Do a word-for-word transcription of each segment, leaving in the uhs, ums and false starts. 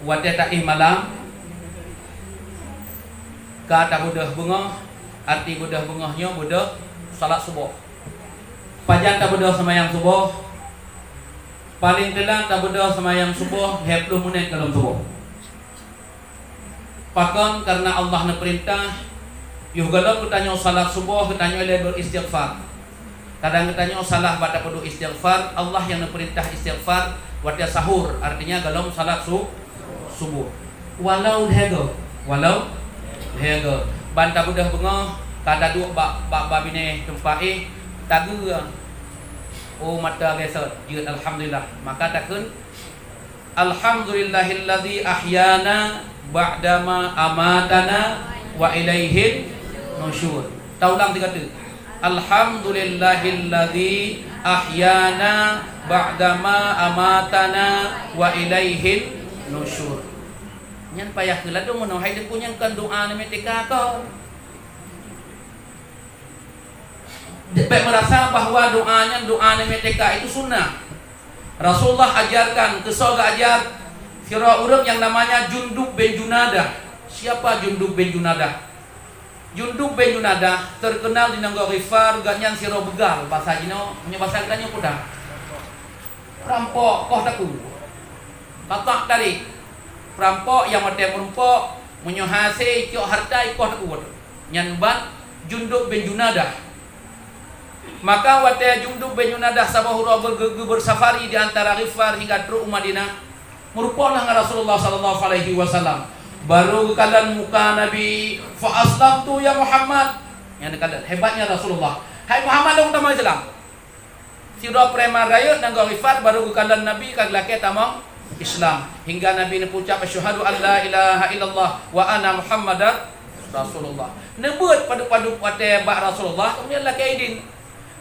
Watée taéh malam, ka tabeudôh beungoh, arti beudôh beungoh nyoe beudôh salat suboh. Pajan tabeudôh seumayang suboh? Paleng teulat tabeudôh seumayang suboh lhée ploh meunét gohlom suboh. Pakon? Kareuna Allah neupeurintah, yoh gohlom geutanyoe salat suboh, geutanyoe lé beuristigfar. Kadang geutanyoe salah bak tapeuduek istigfar, Allah nyang neupeurintah istigfar watée sahur, artinya gohlom salat su-, suboh. Walau lhée goe, walau lhée goe. Ban tabeudôh beungoh, ka taduek bak, bak, bak binéh teumpat éh, tageue, oh, mata geuseut, jeuet alhamdulillah. Maka takheun, "Alhamdulillahilladzi ahyana ba'dama amatana wa ilaihin nusyur." Taulang tiga kali. "Alhamdulillahilladzi ahyana ba'dama amatana wa ilaihin nusyur." Nyan payah keu ladôm meunoe hai Teungku, nyan kon doa neumita kon. Bék meurasa bahwa doa nyan, doa neumita itu sunnah. Rasulullah ajarkan, keu soe geuajar? Sidroe ureuëng nyang namanya Jundub bin Junadah. Siapa Jundub bin Junadah? Jundub bin Junadah terkenal di nanggroe Ghifar, gobnyan sidroe beugal, basa jinoe, meunyoe basa geutanyoe peue? Peurampok, koh takue. Qatha' tariq. Peurampok nyang watée meurumpok, meunyoe hase icok hareuta, ikoh takue. Nyan ban Jundub bin Junadah. Maka watée Jundub bin Junadah saboh uroe beu-, geu-, geubeusafari di antara Ghifar hingga trok u Madinah, meurumpok lah ngon Rasulullah sallallahu alaihi wasallam. Barô geukalon muka Nabi, "Fa aslamtu ya Muhammad." Nyan geukalon, hebatnya Rasulullah. "Hai Muhammad, lôn tamong Islam." Sidroe preman rayeuk nanggroe Ghifar barô geukalon Nabi ka geulakée tamong Islam. Hingga Nabi neupeucap, "Asyhadu an la ilaha illallah wa anna Muhammadar Rasulullah." Neubeuet padub-padub watée bak Rasulullah, kemudian lakée idin.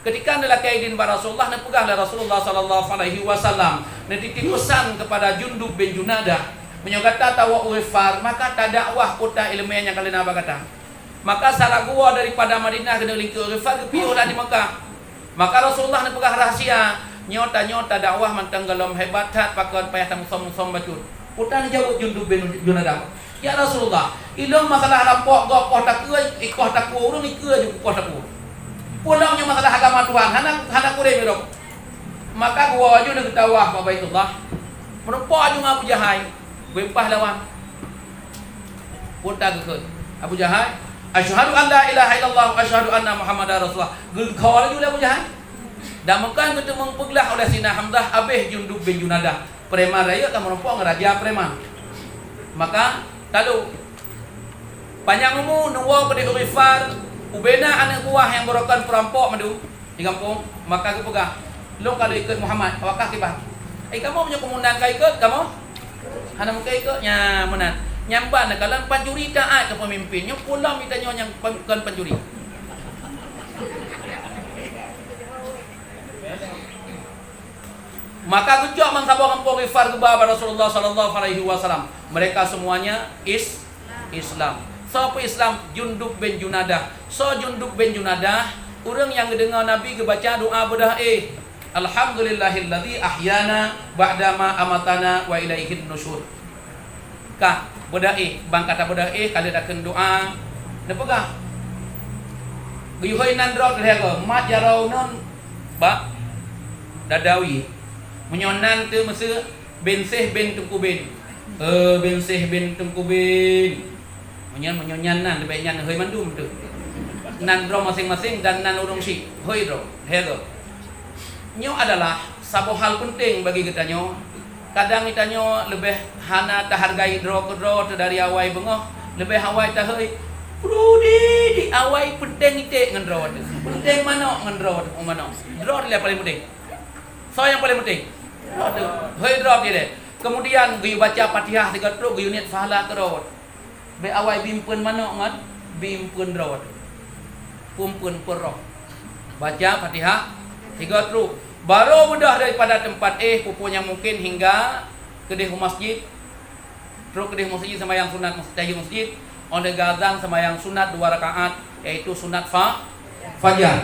Keutika neulakée idin bak Rasulullah, neupeugah lé Rasulullah sallallahu alaihi wasallam, neutitip peusan keupada Jundub bin Junadah, "Meunyoe gata tawoe u Ghifar, maka tadakwah kota iéleumé nyang ka lheueh na bak gata." Maka sarat geuwoe daripada Madinah keuneuk lingkeu Ghifar geupiôh lah di Mekah. Maka Rasulullah neupeugah rahsia, "Nyoe tanyoe tadakwah mantong gohlom hebat that, pakon payah tamusom-musom bacut." Peue tan jaweueb Jundub bin Junadah, "Ya Rasulullah, ilôn masalah rampok gob koh takue, ikoh takue ureuëng, ikeue ju koh takue. Peue lom nyoe masalah agama Tuhan, hana, hana kurem ilôn." Maka geuwoe laju neugeutawah bak Baitullah. Meurumpok laju ngon Abu Jahai, geuimpah lawan. Peue tan geukheun Abu Jahai, "Asyhadu an la ilaha illallah wa asyhadu anna Muhammadar Rasulullah." Geukheun laju lé Abu Jahai. Dan meukan geuteumeung peuglah oleh Sidina Hamzah, habéh Jundub bin Junadah. Preman rayeuk ka meurumpok ngon raja preman. Maka, talu. Panyang umu neuwoe keudeh u Ghifar, ubena aneuëk buah nyang beurokon peurampok mandum di gampông, maka geupeugah, "Lôn ka lôn ikot Muhammad, awak kah kiban." "Ai kamoe meunyoe keu meunan ka ikot, kamoe?" "Hana mungken ikot." Nyan meunan. Nyan ban neukalon pancuri taát keu peumimpén. Nyoe peue lom geutanyoe nyang pan-, kon pancuri. Maka geucok bansaboh gampông Ghifar geuba bak Rasulullah sallallahu alaihi wasallam. Mereka semuanya is-, Islam. Soe peuislam? Jundub bin Junadah. Soe Jundub bin Junadah? Ureuëng nyang geudeungoe Nabi geubaca doa beudôh éh, "Alhamdulillahilladzi ahyana ba'dama amatana wa ilaihin nusyur." Ka beudôh éh, ban ka tabeudôh éh, ka lheueh takheun doa, neupeugah, "Geuyue hôi nan droe teuh lhée goe, mat jaroe uneun bak dadawi." Meunyoe nan teuh miseue Bin Séh bin Teungku Bin. Eh, Bin Séh bin Teungku Bin. Meunyoe, meunyoe nyan nan, leubeh nyan hôi mandum teuh. Nan droe maséng-maséng dan nan ureuëng syiek. Hôi droe, lhée goe. Nyoe adalah saboh hal peunteng bagi geutanyoe. Kadang geutanyoe leubeh hana tahargai droe keudroe teuh dari awai beungoh, leubeh awai tahôi. Pru di, di awai peunteng iték ngon droe teuh. Peunteng manok ngon droe teuh, manok. Droe teuh lé paléng peunteng. Soe nyang paléng peunteng? Droe teuh. Hôi droe teuh lé. Keumudian geuyue baca Fatihah sigoe trok, geuyue niet pahala keudroe. Bék awai bimpeuen manok ngon bimpeuen droe teuh. Pumpeuen peuet roh. Baca Fatihah sigoe trok. Barô beudôh daripada teumpat éh, peue-peue nyang mungken hingga keudeh u masjid. Trok keudeh masjid, seumayang sunat mas-, tahiyatul masjid, óh lheueh geuazan seumayang sunat dua rakaat, yaitu sunat fa-, fajar.